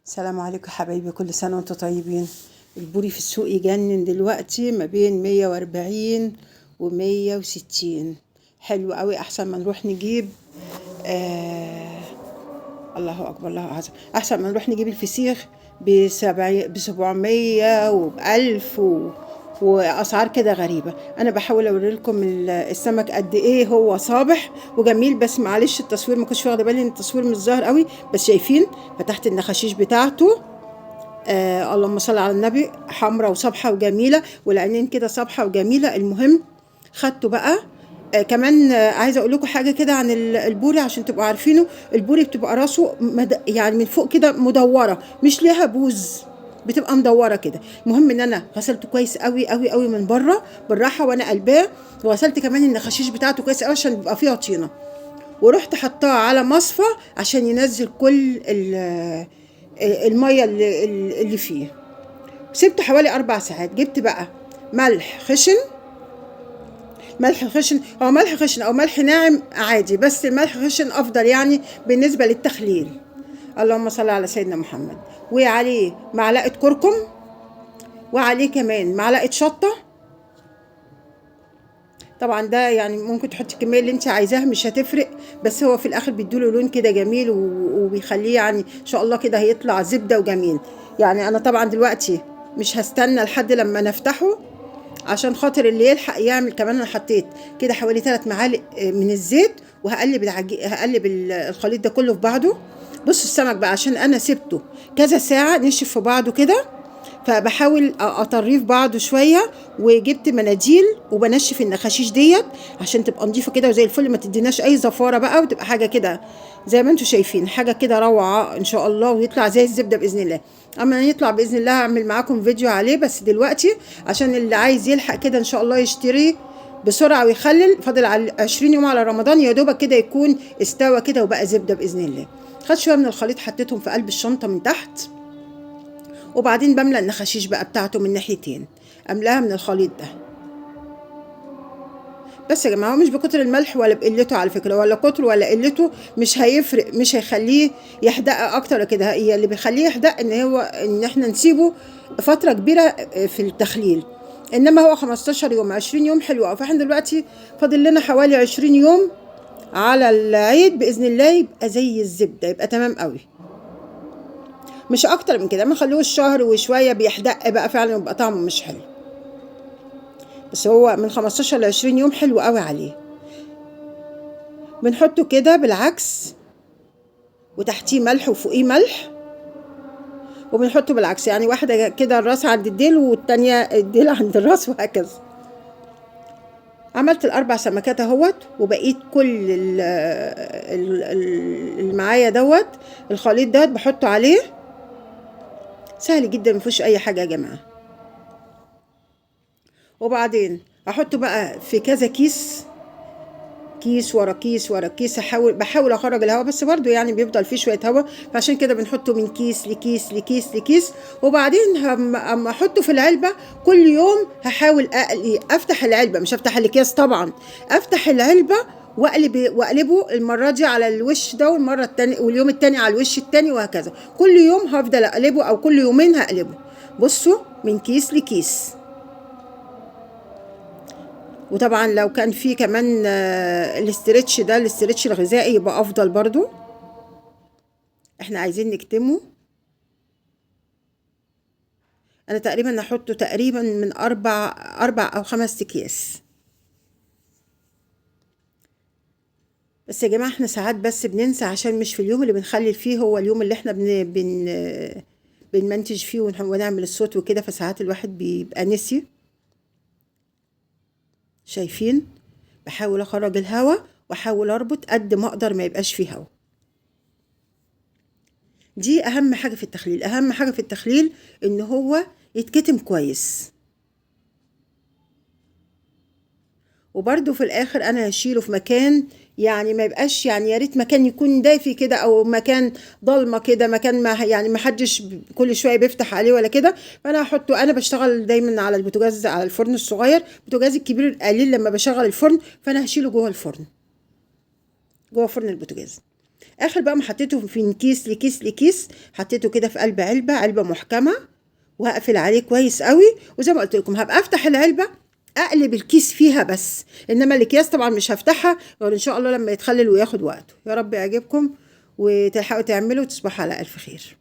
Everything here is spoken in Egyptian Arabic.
السلام عليكم حبايبي، كل سنة وانتم طيبين. البوري في السوق يجنن دلوقتي، ما بين 140 و160. حلو قوي، احسن ما نروح نجيب الله اكبر الله اعظم، احسن ما نروح نجيب الفسيخ ب700 وب1000 واسعار كده غريبة. انا بحاول اوري لكم السمك قد ايه هو صابح وجميل، بس معلش التصوير ما كنتش واخده بالي ان التصوير مش ظاهر قوي، بس شايفين فتحت النخاشيش بتاعته، اللهم صل على النبي، حمرا وصبحه وجميلة، والعينين كده صبحة وجميلة. المهم خدته بقى. كمان عايزه اقول لكم حاجة كده عن البوري عشان تبقوا عارفينه. البوري بتبقى راسه يعني من فوق كده مدورة، مش ليها بوز، بتبقى مدورة كده. المهم ان انا غسلته كويس قوي قوي قوي من بره بالراحة وانا قلباه، وغسلت كمان النخاشيش بتاعته كويس قوي عشان بيبقى فيها طينه، ورحت حطاه على مصفى عشان ينزل كل المية اللي فيه. سبته حوالي 4 ساعات. جبت بقى ملح خشن، ملح خشن او ملح خشن او ملح ناعم عادي، بس الملح خشن افضل يعني بالنسبة للتخليل. اللهم صل على سيدنا محمد. وعليه معلقه كركم، وعليه كمان معلقه شطه. طبعا ده يعني ممكن تحطي الكمية اللي انت عايزاها مش هتفرق، بس هو في الاخر بيديله لون كده جميل وبيخليه يعني ان شاء الله كده هيطلع زبدة وجميل. يعني انا طبعا دلوقتي مش هستنى لحد لما نفتحه عشان خاطر اللي يلحق يعمل. كمان انا حطيت كده حوالي 3 معالق من الزيت، وهقلب هقلب الخليط ده كله في بعضه. بصوا السمك بقى عشان انا سبته كذا ساعة نشف في بعضه كده، فبحاول اطريه في بعضه شوية، وجبت مناديل وبنشف النخاشيش ديت عشان تبقى نضيفه كده وزي الفل، ما تديناش اي زفاره بقى، وتبقى حاجة كده زي ما انتم شايفين، حاجة كده روعه ان شاء الله، ويطلع زي الزبدة باذن الله. اما يطلع باذن الله هعمل معاكم فيديو عليه، بس دلوقتي عشان اللي عايز يلحق كده ان شاء الله يشتريه بسرعة ويخلل، فاضل على 20 يوم على رمضان يا دوبك كده يكون استوى كده وبقى زبدة باذن الله. خدت شوية من الخليط حطيتهم في قلب الشنطة من تحت، وبعدين بملى النخاشيش بقى بتاعته من ناحيتين، املاها من الخليط ده. بس يا جماعة هو مش بكتر الملح ولا بقلته على فكرة، ولا كتره ولا قلته مش هيفرق، مش هيخليه يحدق اكتر كده. هي اللي بيخليه يحدق ان هو ان احنا نسيبه فترة كبيرة في التخليل، انما هو 15 يوم 20 يوم حلو قوي. فاحنا دلوقتي فاضل لنا حوالي 20 يوم على العيد باذن الله، يبقى زي الزبدة، يبقى تمام قوي، مش اكتر من كده. ما نخلوش شهر وشوية بيحدق بقى فعلا ويبقى طعمه مش حلو، بس هو من 15 ل 20 يوم حلو قوي عليه. بنحطه كده بالعكس، وتحتيه ملح وفوقيه ملح، وبنحطه بالعكس، يعني واحدة كده الراس عند الديل والتانية الديل عند الراس وهكذا. عملت ال4 سمكات اهوت، وبقيت كل اللي معايا دوت الخليط دوت بحطه عليه. سهل جدا مفيهوش اي حاجة يا جماعة. وبعدين احطه بقى في كذا كيس، كيس ورا كيس ورا كيس، بحاول اخرج الهواء، بس برضو يعني بيفضل فيه شوية هواء، فعشان كده بنحطه من كيس لكيس لكيس لكيس. وبعدين اما احطه في العلبة كل يوم هحاول افتح العلبة، مش افتح الاكياس طبعا، افتح العلبة واقلبه المرة دي على الوش ده، والمرة التانية واليوم التاني على الوش التاني، وهكذا. كل يوم هفضل اقلبه او كل يومين هقلبه. بصوا من كيس لكيس. وطبعا لو كان في كمان ال stretch ده، ال stretch الغذائي يبقى افضل برضو. احنا عايزين نكتمه. انا تقريبا هحطه تقريبا من 4 او 5 اكياس. بس يا جماعة احنا ساعات بس بننسى، عشان مش في اليوم اللي بنخلل فيه هو اليوم اللي احنا بنمنتج فيه ونعمل الصوت وكده، فساعات الواحد بيبقى نسي. شايفين بحاول اخرج الهواء واحاول اربط قد ما اقدر ما يبقاش فيه هواء. دي اهم حاجة في التخليل، اهم حاجة في التخليل ان هو يتكتم كويس. وبرده في الاخر انا هشيله في مكان يعني ما يبقاش، يعني يا ريت مكان يكون دافي كده، او مكان ضلمة كده، مكان ما يعني ما حدش كل شوية بيفتح عليه ولا كده. فانا هحطه، انا بشتغل دايما على البوتاجاز، على الفرن الصغير، البوتاجاز الكبير قليل لما بشغل الفرن، فانا هشيله جوه الفرن، جوه فرن البوتاجاز. اخر بقى ما حطيته في كيس لكيس لكيس، حطيته كده في قلب علبة، علبة محكمة، وهقفل عليه كويس قوي. وزي ما قلت لكم هبقى افتح العلبة اقلب الكيس فيها بس، انما الاكياس طبعا مش هفتحها غير ان شاء الله لما يتخلل وياخد وقته. يا رب يعجبكم وتلحقوا تعملوا، وتصبحوا على الف خير.